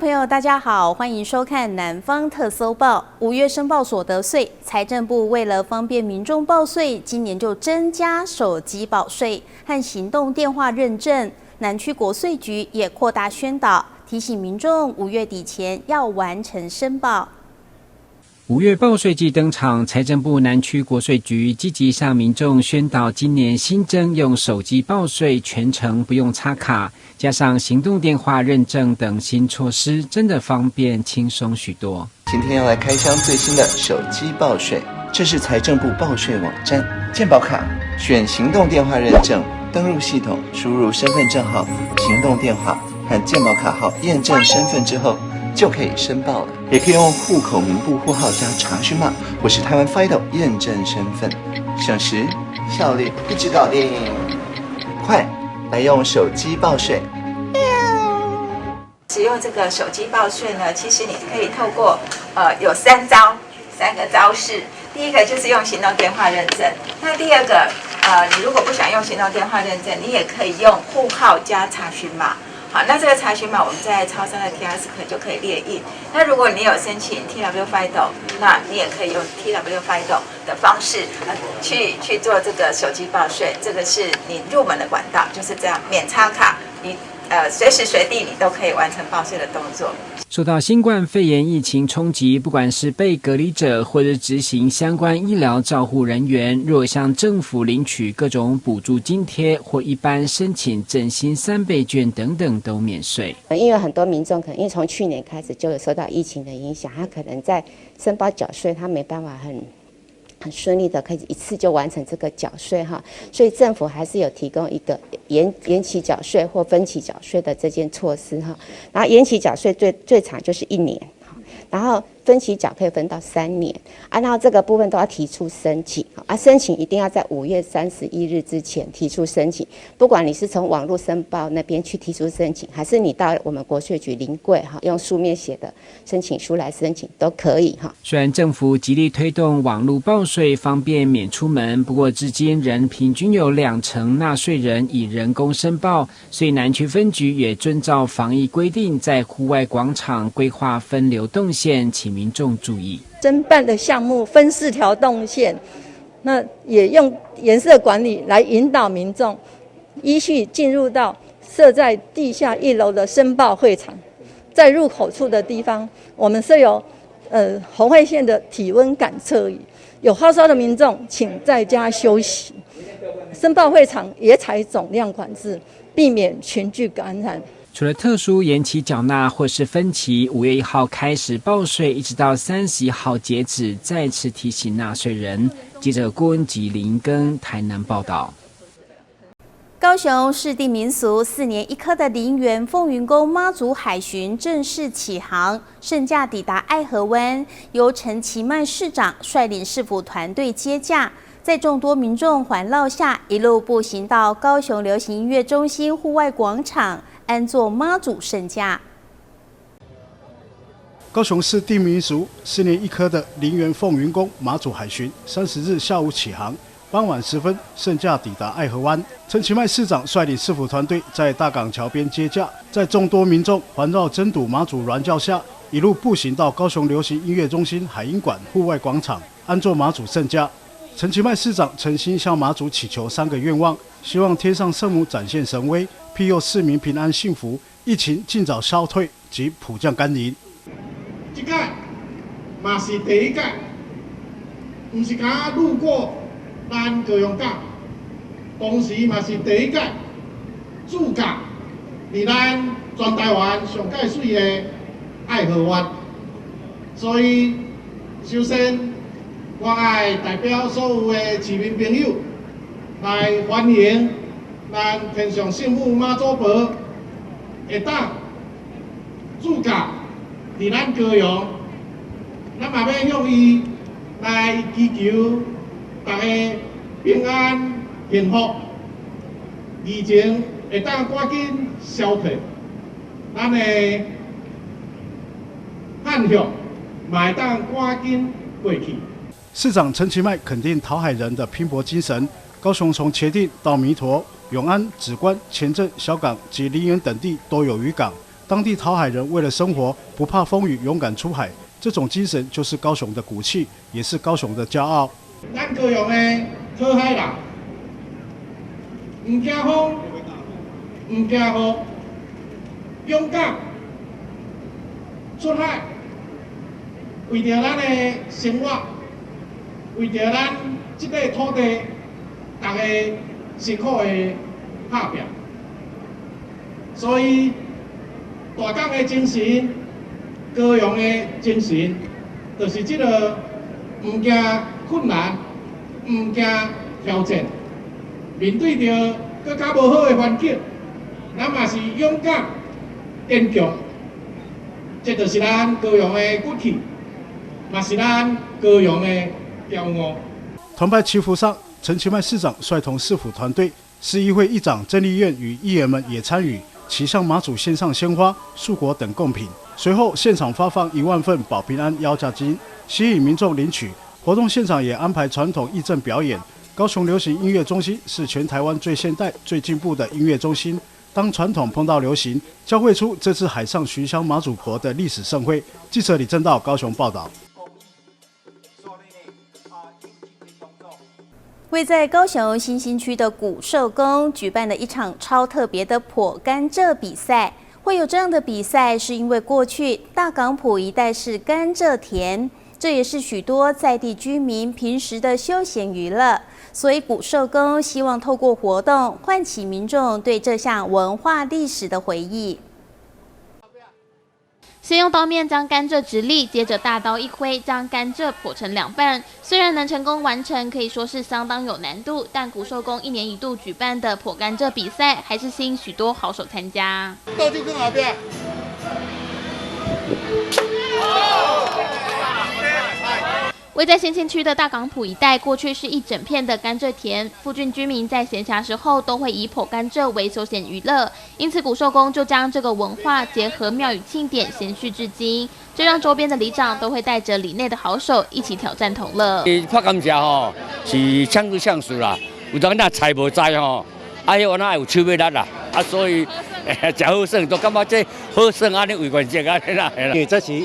朋友，大家好，歡迎收看《南方特搜報》。5月申報所得稅，財政部為了方便民眾報稅，今年就增加手機報稅和行動電話認證。南區國稅局也擴大宣導，提醒民眾5月底前要完成申報。5月報稅季登場，財政部南區國稅局積極向民眾宣導，今年新增用手機報稅，全程不用插卡，加上行動電話認證等新措施，真的方便輕鬆許多。今天要來開箱最新的手機報稅，這是財政部報稅網站，健保卡選行動電話認證，登入系統，輸入身份證號、行動電話和健保卡號驗證身份之後，就可以申報了，也可以用戶口名簿戶號加查詢碼，或是台灣 FIDO 驗證身份，省時效率一舉搞定。快來用手機報稅！使用這個手機報稅呢，其實你可以透過有三招，三個招式。第一個就是用行動電話認證，那第二個你如果不想用行動電話認證，你也可以用戶號加查詢碼。好，那這個查詢碼我們在超商的 kiosk 就可以列印。那如果你有申請 TW FIDO，那你也可以用 TW FIDO 的方式去做這個手機報稅。這個是你入門的管道，就是這樣，免插卡，你隨時隨地你都可以完成報稅的動作。受到新冠肺炎疫情衝擊，不管是被隔離者或者執行相關醫療照護人員，若向政府領取各種補助津貼或一般申請振興三倍券等等，都免稅。因為很多民眾可能因為從去年開始就有受到疫情的影響，他可能在申報繳稅，他沒辦法很順利的可以一次就完成這個繳稅哈，所以政府還是有提供一個延期繳稅或分期繳稅的這件措施哈。然後延期繳稅最最長就是一年，然後分期繳可以分到3年啊。然後這個部分都要提出申請啊，申請一定要在5月31日之前提出申請，不管你是從網絡申報那邊去提出申請，還是你到我們國稅局臨櫃哈，用書面寫的申請書來申請都可以哈。雖然政府極力推動網絡報稅，方便免出門，不過至今仍平均有2成納稅人以人工申報，所以南區分局也遵照防疫規定，在戶外廣場規劃分流動線，請民眾注意。偵辦的項目分四條動線，那也用顏色管理來引導民眾依序進入到設在地下一樓的申報會場，在入口處的地方，我們設有紅外線的體溫感測儀，有發燒的民眾請在家休息。申報會場也採總量管制，避免群聚感染。除了特殊延期繳納或是分期，5月1號開始報稅，一直到31號截止。再次提醒納稅人。記者郭文吉、林根台南報道。高雄市定民俗4年一科的林園鳳雲宮媽祖海巡正式啟航，聖駕抵達愛河灣，由陳其邁市長率領市府團隊接駕，在眾多民眾環繞下，一路步行到高雄流行音樂中心戶外廣場，安坐媽祖聖駕。高雄市定民俗4年一科的林園鳳雲宮媽祖海巡，30日下午啟航，傍晚時分聖駕抵達愛河灣。陳其邁市長率領市府團隊在大港橋邊接駕，在眾多民眾環繞爭堵媽祖鑾轎下，一路步行到高雄流行音樂中心海音館戶外廣場，安坐媽祖聖駕。陳其邁市長誠心向媽祖祈求三個願望，希望天上聖母展現神威，庇佑市民平安幸福，疫情盡早消退及普降甘霖。這屆嘛是第一屆，毋是干焦路過咱高雄港，同時嘛是第一屆駐駕佇咱全台灣上蓋媠的愛河灣，所以首先我愛代表所有的市民朋友來歡迎咱天上聖母媽祖婆會當駐駕佇咱高雄，咱嘛欲向伊來祈求大家平安幸福，疫情會當趕緊消退，咱的旱象嘛會當趕緊過去。市長陳其邁肯定討海人的拼搏精神。高雄從茄萣到彌陀、永安、梓官、前鎮、小港及林園等地都有漁港，当地讨海人为了生活，不怕风雨，勇敢出海，这种精神就是高雄的骨气，也是高雄的骄傲。咱高雄的讨海人，毋惊风，毋惊雨，勇敢出海，为著咱的生活，为著咱这块土地，大家辛苦的拍拚，所以大港的精神、高雄的精神，就是这个毋惊困难、毋惊挑战，面对著阁较无好的环境，咱嘛是勇敢坚强。这就是咱高雄的骨气，嘛是咱高雄的骄傲。团拜祈福上，陈其迈市长率同市府团队、市议会议长郑丽苑与议员们也参与，齐向妈祖献上鲜花、素果等贡品。随后现场发放1万份保平安腰价金，吸引民众领取。活动现场也安排传统义阵表演。高雄流行音乐中心是全台湾最现代、最进步的音乐中心。当传统碰到流行，交汇出这次海上巡香妈祖婆的历史盛会。记者李正道高雄报道。位在高雄新兴区的古寿宫举办了一场超特别的剖甘蔗比赛。会有这样的比赛，是因为过去大港埔一带是甘蔗田，这也是许多在地居民平时的休闲娱乐。所以古寿宫希望透过活动，唤起民众对这项文化历史的回忆。先用刀面将甘蔗直立，接着大刀一挥，将甘蔗剖成两半。虽然能成功完成，可以说是相当有难度，但古寿宫一年一度举办的剖甘蔗比赛，还是吸引许多好手参加。倒就更好边。位在新兴区的大港埔一带，过去是一整片的甘蔗田，附近居民在闲暇时候都会以剖甘蔗为休闲娱乐，因此古寿宫就将这个文化结合庙宇庆典，延续至今。这让周边的里长都会带着里内的好手一起挑战同乐。拍甘蔗吼是抢都抢输啦，有当那菜无栽吼，啊，彼原来有手尾力啦，啊，所以真好耍，都感觉这好耍按呢为原则按呢啦。因为这是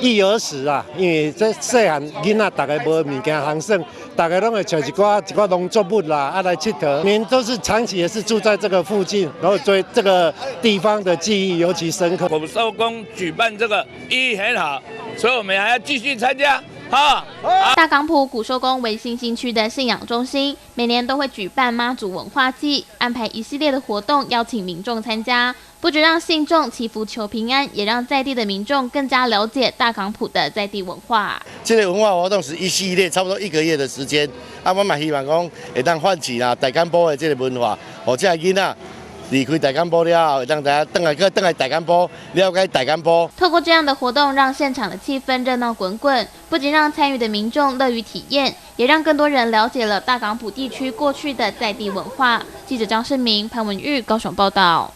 育儿史啊，因为这细汉囡仔大家无物件通耍，大家拢会揣一寡一寡农作物啦，啊来𨑨迌。您都是长期也是住在这个附近，然后对这个地方的记忆尤其深刻。古寿宫举办这个意义很好，所以我们还要继续参加。好，大港埔古寿宫为新兴区的信仰中心，每年都会举办妈祖文化祭，安排一系列的活动，邀请民众参加。不只让信众祈福求平安，也让在地的民众更加了解大港埔的在地文化。这个文化活动是一系列，差不多1个月的时间。啊，我嘛希望讲会当唤起啦大港埔的这个文化，予这个囡仔离开大港埔了后，会当大家转来阁转来大港埔，了解大港埔。透过这样的活动，让现场的气氛热闹滚滚，不仅让参与的民众乐于体验，也让更多人了解了大港埔地区过去的在地文化。记者张胜明、潘文玉高雄报道。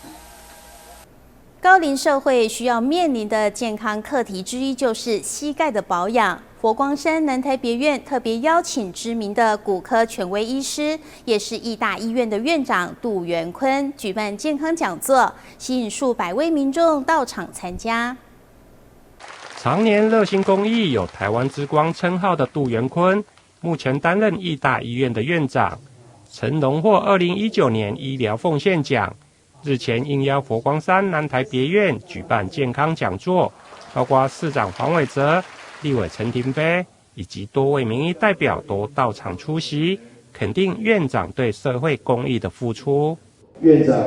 高龄社会需要面临的健康课题之一，就是膝盖的保养。佛光山南台别院特别邀请知名的骨科权威医师，也是义大医院的院长杜元坤，举办健康讲座，吸引数百位民众到场参加。常年热心公益、有台湾之光称号的杜元坤，目前担任义大医院的院长，曾荣获2019年医疗奉献奖。日前应邀佛光山南台别院举办健康讲座，包括市长黄伟哲、立委陈亭妃以及多位民意代表都到场出席，肯定院长对社会公益的付出。院长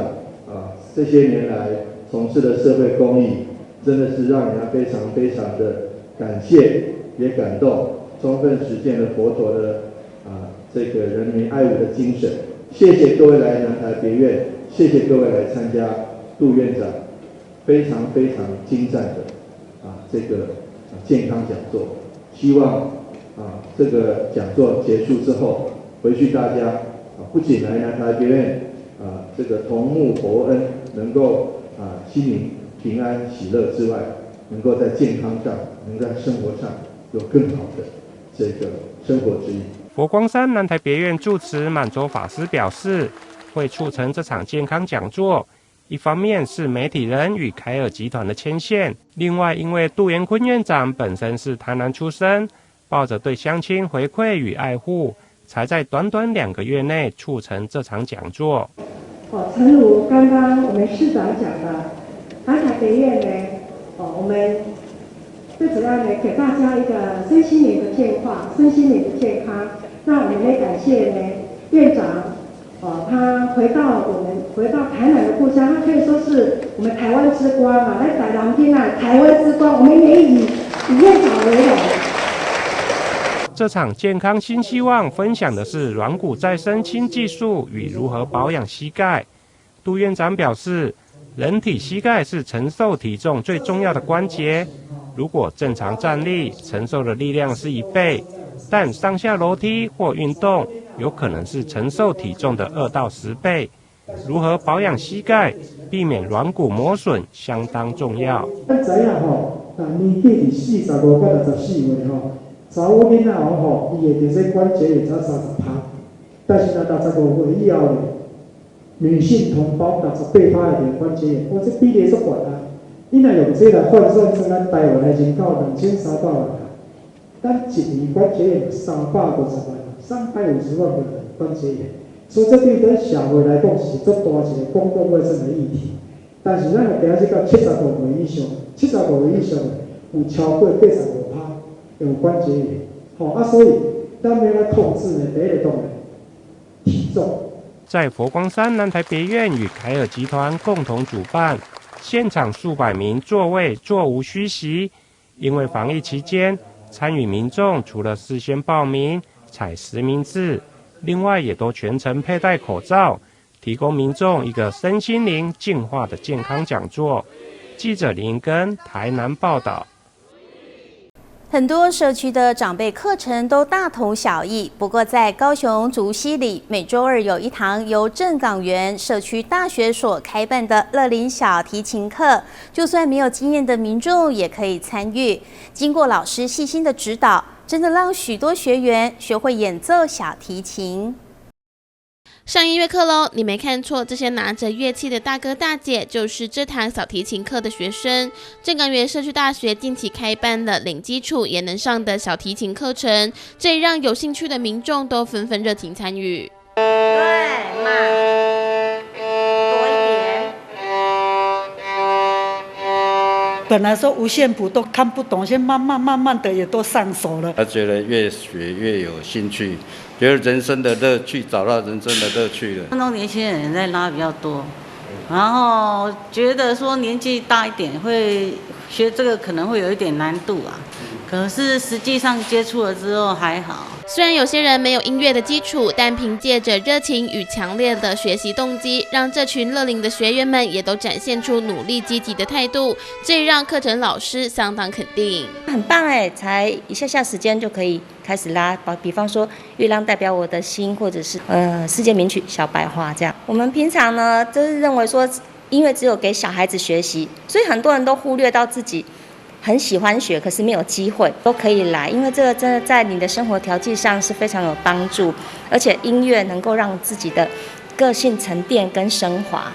啊，这些年来从事的社会公益，真的是让人家非常非常的感谢，也感动，充分实践了佛陀的这个人民爱物的精神。谢谢各位来南台别院。谢谢各位来参加杜院长非常非常精湛的这个健康讲座。希望这个讲座结束之后，回去大家不仅来南台别院这个同沐佛恩，能够心灵平安喜乐之外，能够在健康上，能在生活上有更好的这个生活指引。佛光山南台别院住持满洲法师表示，会促成这场健康讲座，一方面是媒体人与凯尔集团的牵线，另外因为杜元坤院长本身是台南出身，抱着对乡亲回馈与爱护，才在短短2个月内促成这场讲座。哦，诚如刚刚我们市长讲的，南台北院呢，哦，我们最主要呢，给大家一个身心灵的健化，身心灵的健康。那我们也感谢呢院长，哦，他回到我们回到台南的故乡，他可以说是我们台湾之光啊！来台南听啊，台湾之光，我们也以院长为荣。这场健康新希望分享的是软骨再生新技术与如何保养膝盖。杜院长表示，人体膝盖是承受体重最重要的关节，如果正常站立，承受的力量是1倍。但上下楼梯或运动有可能是承受体重的2到10倍。如何保养膝盖，避免软骨磨损，相当重要。咱知影吼，若年纪伫45到64岁吼，查某囡仔吼，伊会得这关节炎才30%，但是若65岁以后呢，女性同胞68%会得关节炎，哇，这比例足悬啊！你若用这来换算成咱台湾的人口2300万人。咱一年关节炎350万，350万个人关节炎，所以这对咱社会来讲是足大一个公共卫生的议题。但是咱若今日到75岁以上，75岁以上有超过85%有关节炎，吼啊，所以咱欲按怎控制呢？第一个当然体重。在佛光山南台别院与凯尔集团共同主办，现场数百名座位座无虚席，因为防疫期间。参与民众除了事先报名、采实名制，另外也都全程佩戴口罩，提供民众一个身心灵净化的健康讲座。记者林根台南报道。很多社区的长辈课程都大同小异，不过在高雄竹溪里，每周二有一堂由正港园社区大学所开办的乐龄小提琴课，就算没有经验的民众也可以参与。经过老师细心的指导，真的让许多学员学会演奏小提琴。上音乐课喽！你没看错，这些拿着乐器的大哥大姐就是这堂小提琴课的学生。正港园社区大学近期开办了零基础也能上的小提琴课程，这也让有兴趣的民众都纷纷热情参与。对，慢，多一点。本来说五线谱都看不懂，现在慢慢慢慢的也都上手了。他觉得越学越有兴趣。觉得人生的乐趣，找到人生的乐趣了。看到年轻人在拉比较多，然后觉得说年纪大一点会学这个可能会有一点难度啊，可是实际上接触了之后还好。虽然有些人没有音乐的基础，但凭借着热情与强烈的学习动机，让这群乐龄的学员们也都展现出努力积极的态度，这让课程老师相当肯定。很棒哎，才一下下时间就可以开始拉，比方说《月亮代表我的心》，或者是世界名曲《小白花》这样。我们平常呢，就是认为说音乐只有给小孩子学习，所以很多人都忽略到自己很喜欢学，可是没有机会，都可以来，因为这个真的在你的生活调剂上是非常有帮助，而且音乐能够让自己的个性沉淀跟升华。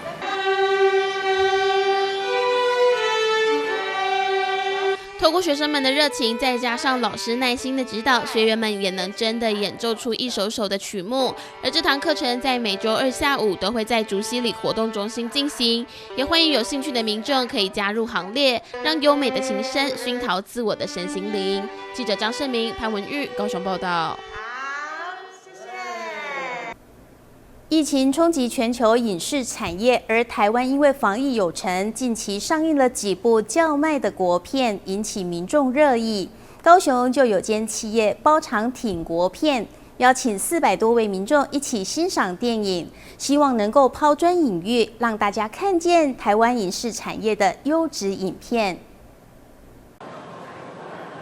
透过学生们的热情，再加上老师耐心的指导，学员们也能真的演奏出一首首的曲目。而这堂课程在每周二下午都会在竹溪里活动中心进行，也欢迎有兴趣的民众可以加入行列，让优美的琴声熏陶自我的身心灵。记者张胜明、潘文玉高雄报道。疫情冲击全球影视产业，而台湾因为防疫有成，近期上映了几部叫卖的国片，引起民众热议。高雄就有间企业包场挺国片，邀请400多位民众一起欣赏电影，希望能够抛砖引玉，让大家看见台湾影视产业的优质影片。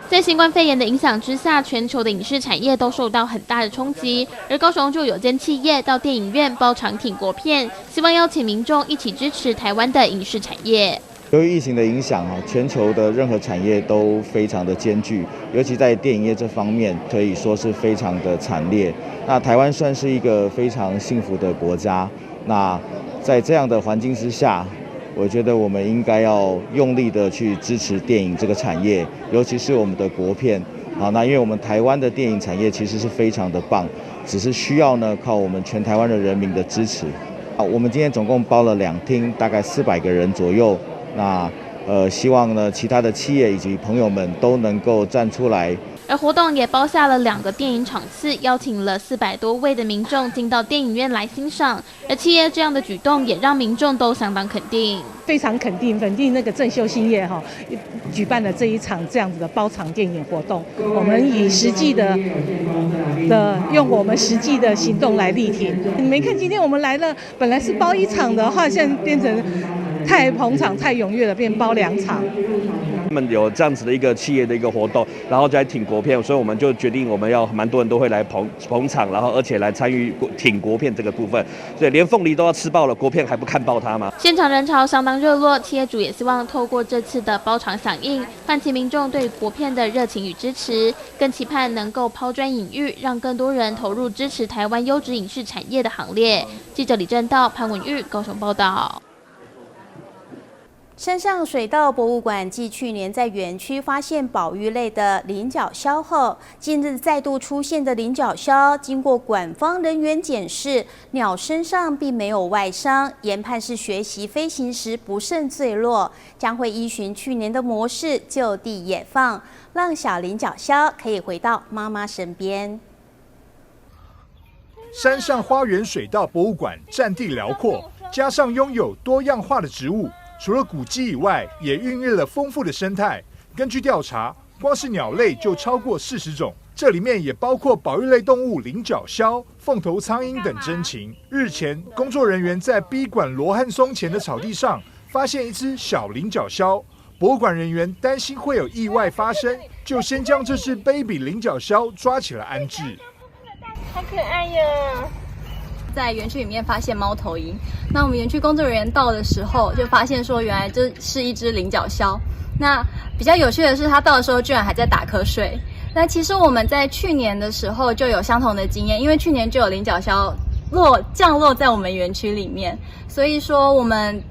在新冠肺炎的影响之下，全球的影视产业都受到很大的冲击。而高雄就有间企业到电影院包场挺国片，希望邀请民众一起支持台湾的影视产业。由于疫情的影响啊，全球的任何产业都非常的艰巨，尤其在电影业这方面，可以说是非常的惨烈。那台湾算是一个非常幸福的国家，那在这样的环境之下，我覺得我們應該要用力的去支持電影這個產業，尤其是我們的國片。好，那因為我們台灣的電影產業其實是非常的棒，只是需要呢靠我們全台灣的人民的支持。啊，我們今天總共包了兩廳，大概400個人左右。那希望呢其他的企業以及朋友們都能夠站出來。而活動也包下了2個電影場次，邀請了400多位的民眾進到電影院來欣賞。而企業這樣的舉動也讓民眾都相當肯定，非常肯定，肯定那個正修興業哈舉辦了這一場這樣子的包場電影活動。我們以實際的用我們實際的行動來力挺。你沒看今天我們來了，本來是包1場的話，現在變成太捧場、太踴躍了，變包2場。他們有這樣子的一個企業的一個活動，然後再挺國片，所以我們就決定我們要蠻多人都會來捧捧場，然後而且來參與挺國片這個部分。所以連鳳梨都要吃爆了，國片還不看爆它嗎？現場人潮相當熱絡，企業主也希望透過這次的包場響應，喚起民眾對國片的熱情與支持，更期盼能夠拋磚引玉，讓更多人投入支持台灣優質影視產業的行列。記者李正道、潘文玉高雄報道。山上水道博物館繼去年在園區發現保育類的菱角鴞後，近日再度出現的菱角鴞，經過館方人員檢視，鳥身上並沒有外傷，研判是學習飛行時不慎墜落，將會依循去年的模式就地野放，讓小菱角鴞可以回到媽媽身邊。山上花園水道博物館佔地遼闊，加上擁有多樣化的植物。除了古蹟以外，也孕育了豐富的生態。根據調查，光是鳥類就超過40種，這裡面也包括保育類動物菱角鴞、鳳頭蒼鷹等珍禽。日前，工作人員在 B 館羅漢松前的草地上發現一隻小菱角鴞，博物館人員擔心會有意外發生，就先將這隻 baby 菱角鴞抓起來安置。好可愛喲！在園區裡面發現貓頭鷹，那我們園區工作人員到的時候，就發現說原來這是一隻菱角鴞。那比較有趣的是，它到的時候居然還在打瞌睡。那其實我們在去年的時候就有相同的經驗，因為去年就有菱角鴞降落在我們園區裡面，所以說我們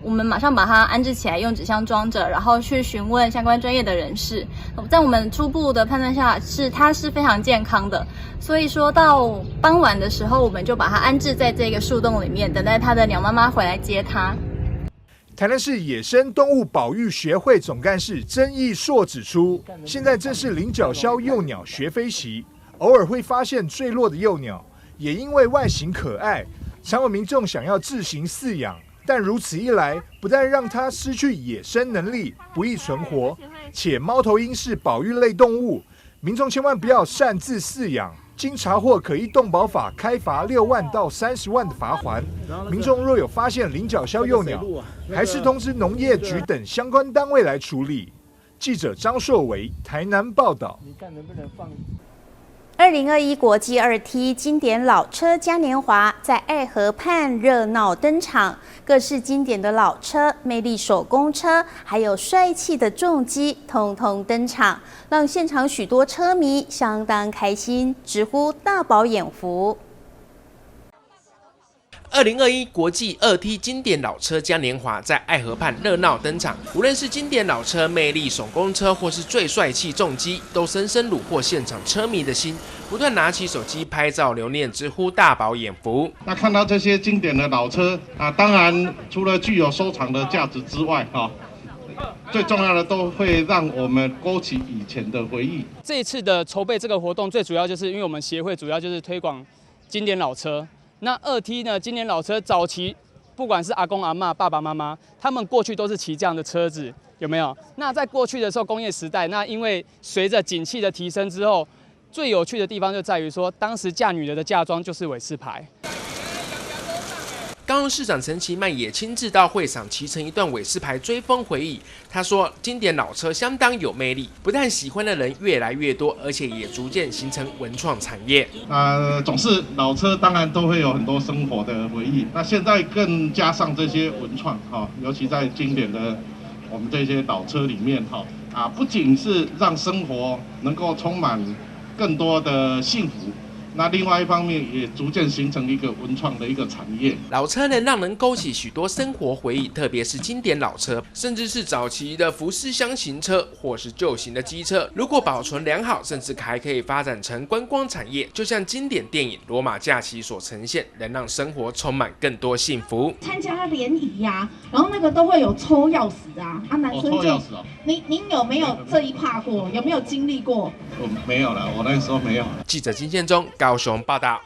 馬上把它安置起來，用紙箱裝着，然後去詢問相關專業的人士。在我們初步的判斷下，是它是非常健康的。所以說到傍晚的時候，我們就把它安置在這個樹洞裡面，等待它的鳥媽媽回來接它。台南市野生動物保育學會總幹事曾義碩指出，現在正是菱角鴞幼鳥學飛期，偶爾會發現墜落的幼鳥。也因為外形可愛，常有民眾想要自行飼養，但如此一來，不但讓它失去野生能力，不易存活，且貓頭鷹是保育類動物，民眾千萬不要擅自飼養。經查獲，可依動保法開罰6萬到30萬的罰鍰。民眾若有發現菱角鴞幼鳥，還是通知農業局等相關單位來處理。記者張碩維台南報道。你看能不能放？ 2021國際2T 經典老車嘉年華在愛河畔熱鬧登場，各式經典的老車、魅力手工車，還有帥氣的重機，通通登場，讓現場許多車迷相當開心，直呼大飽眼福。 2021國際2T 經典老車嘉年華在愛河畔熱鬧登場，無論是經典老車、魅力手工車，或是最帥氣重機，都深深虜獲現場車迷的心，不斷拿起手機拍照留念，直呼大飽眼福。那看到這些經典的老車啊，當然除了具有收藏的價值之外，哈，最重要的都會讓我們勾起以前的回憶。這一次的籌備這個活動，最主要就是因為我們協會主要就是推廣經典老車。那2T 呢？經典老車早期，不管是阿公阿嬤、爸爸媽媽，他們過去都是騎這樣的車子，有沒有？那在過去的時候，工業時代，那因為隨着景氣的提升之後，最有趣的地方就在於說，當時嫁女兒的嫁妝就是偉士牌。高雄市長陳其邁也親自到會場騎乘一段偉士牌追風回憶。他說：“經典老車相當有魅力，不但喜歡的人越來越多，而且也逐漸形成文創產業。”總是老車當然都會有很多生活的回憶。那現在更加上這些文創，哈，尤其在經典的我們這些老車裡面，哈，啊，不僅是讓生活能夠充滿更多的幸福。那另外一方面，也逐渐形成一个文创的一个产业。老车能让人勾起许多生活回忆，特别是经典老车，甚至是早期的福斯箱型车或是旧型的机车，如果保存良好，甚至还可以发展成观光产业。就像经典电影《罗马假期》所呈现，能让生活充满更多幸福。参加联谊呀，然后那个都会有抽钥匙啊，啊，男生就，您有没有这一趴过？有没有经历过？我没有了，我那时候没有。记者金建中高雄报道。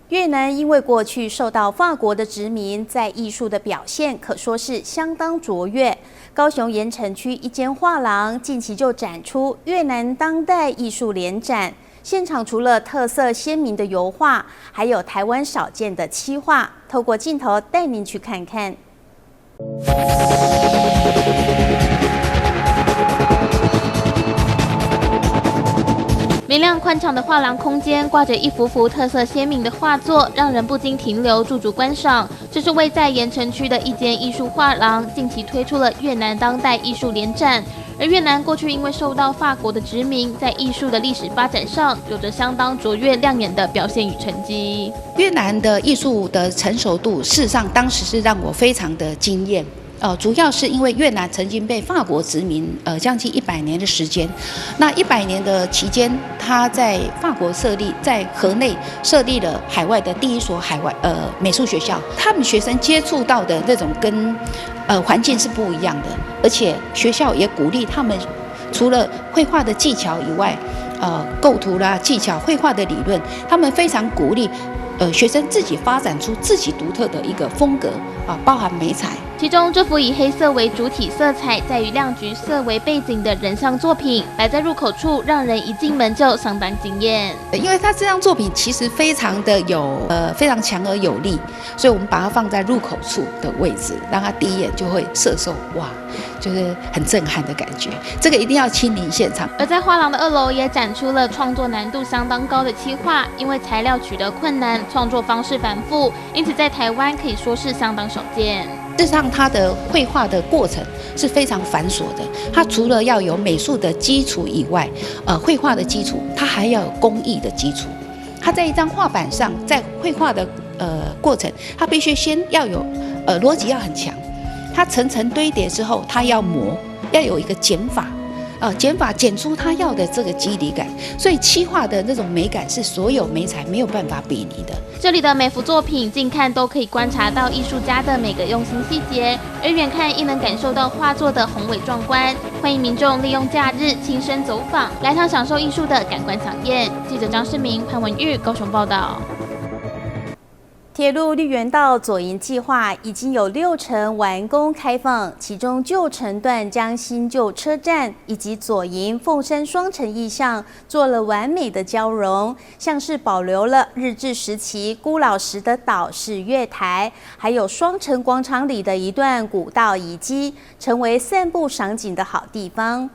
越南因为过去受到法国的殖民，在艺术的表现可说是相当卓越。高雄盐埕区一间画廊近期就展出越南当代艺术联展，现场除了特色鲜明的油画，还有台湾少见的漆画。透过镜头带您去看看。明亮宽敞的画廊空间，挂着一幅幅特色鲜明的画作，让人不禁停留驻足观赏。这是位在盐埕区的一间艺术画廊，近期推出了越南当代艺术联展。而越南过去因为受到法国的殖民，在艺术的历史发展上，有着相当卓越亮眼的表现与成绩。越南的艺术的成熟度，事实上当时是让我非常的惊艳。主要是因为越南曾经被法国殖民，将近100年的时间。那100年的期间，他在法国设立，在河内设立了海外的第一所海外美术学校。他们学生接触到的那种跟环境是不一样的，而且学校也鼓励他们，除了绘画的技巧以外，构图啦技巧、绘画的理论，他们非常鼓励。学生自己发展出自己独特的一个风格啊，包含美彩。其中这幅以黑色为主体色彩，再以亮橘色为背景的人像作品，摆在入口处，让人一进门就相当惊艳。因为他这张作品其实非常的有非常强而有力，所以我们把它放在入口处的位置，让他第一眼就会摄受，哇，就是很震撼的感觉。这个一定要亲临现场。而在画廊的2楼也展出了创作难度相当高的漆画，因为材料取得困难，创作方式繁复，因此在台湾可以说是相当少见。事实上，他的绘画的过程是非常繁琐的。他除了要有美术的基础以外，绘画的基础，他还要有工艺的基础。他在一张画板上，在绘画的过程，他必须先要有逻辑要很强。他层层堆叠之后，他要磨，要有一个减法。减法减出他要的这个肌理感，所以漆画的那种美感是所有媒材没有办法比拟的。这里的每幅作品近看都可以观察到艺术家的每个用心细节，而远看亦能感受到画作的宏伟壮观。欢迎民众利用假日亲身走访，来趟享受艺术的感官飨宴。记者张世明、潘文玉高雄报道。铁路绿园道左营计划已经有6成完工开放，其中旧城段将新旧车站以及左营凤山双城意象做了完美的交融，像是保留了日治时期古老时的岛式月台，还有双城广场里的一段古道遗迹，成为散步赏景的好地方。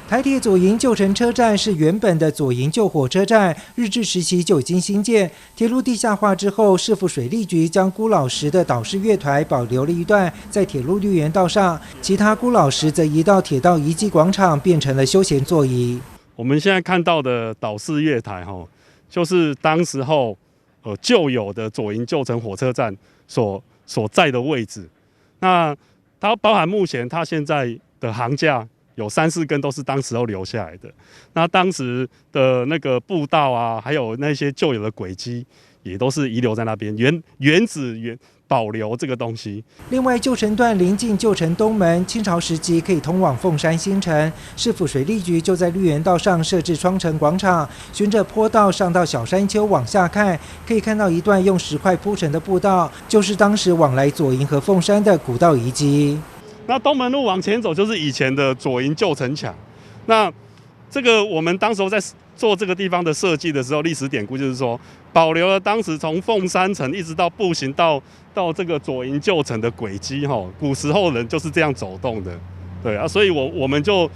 台铁左营旧城车站是原本的左营旧火车站，日治时期就已经兴建。铁路地下化之后，市府水利局将孤老石的岛式月台保留了一段在铁路绿园道上，其他孤老石则移到铁道遗迹广场，变成了休闲座椅。我们现在看到的岛式月台，就是当时候旧有的左营旧城火车站所在的位置。那它包含目前它现在的航架。有3、4根都是当时候留下来的，那当时的那个步道啊，还有那些旧有的轨迹，也都是遗留在那边，原址原保留这个东西。另外，旧城段临近旧城东门，清朝时期可以通往凤山新城。市府水利局就在绿园道上设置双城广场，循着坡道上到小山丘往下看，可以看到一段用石块铺成的步道，就是当时往来左营和凤山的古道遗迹。那东门路往前走就是以前的左营旧城墙。那这个我们当时候在做这个地方的设计的时候，历史典故就是说，保留了当时从凤山城一直到步行到这个左营旧城的轨迹，哈，古时候人就是这样走动的，对啊，所以我们就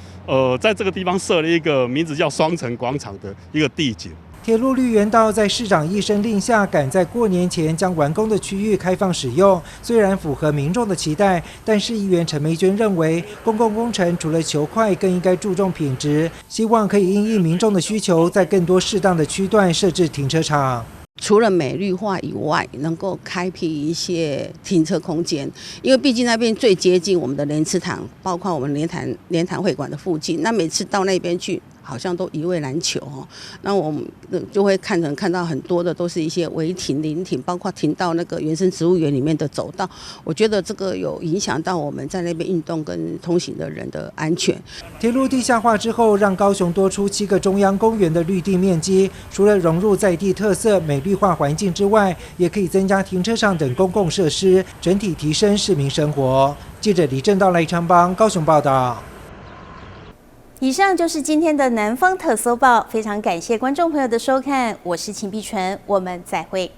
在这个地方设了一个名字叫双城广场的一个地景。铁路绿园道在市长一声令下，赶在过年前将完工的区域开放使用。虽然符合民众的期待，但市议员陈梅娟认为，公共工程除了求快，更应该注重品质，希望可以因应民众的需求，在更多适当的区段设置停车场。除了美绿化以外，能够开辟一些停车空间，因为毕竟那边最接近我们的莲池潭，包括我们莲潭会馆的附近。那每次到那边去，好像都一位难求哦。那我们就会看到很多的都是一些违停、临停，包括停到那个原生植物园里面的走道。我觉得这个有影响到我们在那边运动跟通行的人的安全。铁路地下化之后，让高雄多出7个中央公园的绿地面积，除了融入在地特色、美绿化环境之外，也可以增加停车场等公共设施，整体提升市民生活。记者李正道、赖昌邦高雄报道。以上就是今天的南方特搜报，非常感谢观众朋友的收看，我是秦碧纯，我们再会。